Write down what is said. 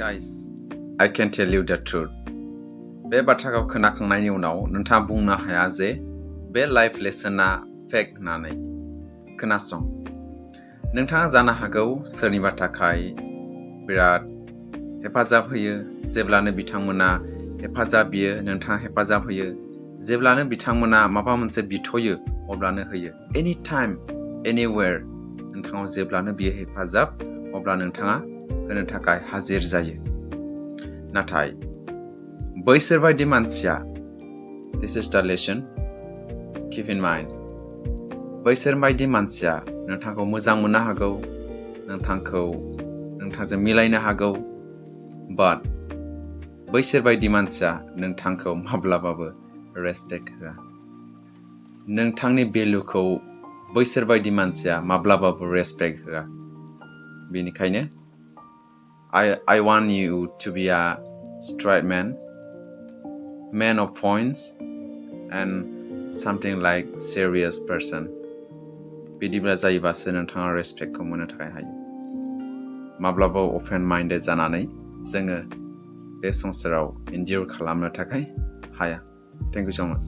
Guys, I can tell you the truth. बे बाथ्राखौ खोनाखांनायनि उनाव नोंथाङा बुंनो हाया जे बे लाइफ लेसना फेक होननानै। खोनासं, नोंथाङा जानो हागौ सोरनिबा थाखाय बिराद हेफाजाब होयो। जेब्लानो बिथांमोना हेफाजाब बियो, नोंथाङा हेफाजाब होयो। जेब्लानो बिथांमोना माबा मोनसे बिथ'यो, अब्लानो होयो। एनि टाइम, एनिवेयर, नोंथाङा जेब्लानो बियो हेफाजाब, अब्ला नोंथाङा होनो थाखाय हाजिर जायो। नाथाय बैसोर बायदि मानसिया, this is the lesson, keep in mind, बैसोर बायदि मानसिया नोंथांखौ मोजां मोननो हागौ, नोंथांजों मिलायनो हागौ, but बैसोर बायदि मानसिया नोंथांखौ माब्लाबाबो रेसपेक्ट होआ। नोंथांनि भेलुखौ बैसोर बायदि मानसिया माब्लाबाबो रेसपेक्ट होआ। बेनिखायनो I want you to be a straight man of points, and something like serious person. बिदिब्ला जायोबासो नोंथाङा रेसपेक्टखौ मोननो थाखाय हायो। माब्लाबा अपेन माइन्डेड जानानै जोङो बे संसाराव एन्ड्युर खालामनो थाखाय हाया। Thank you so much.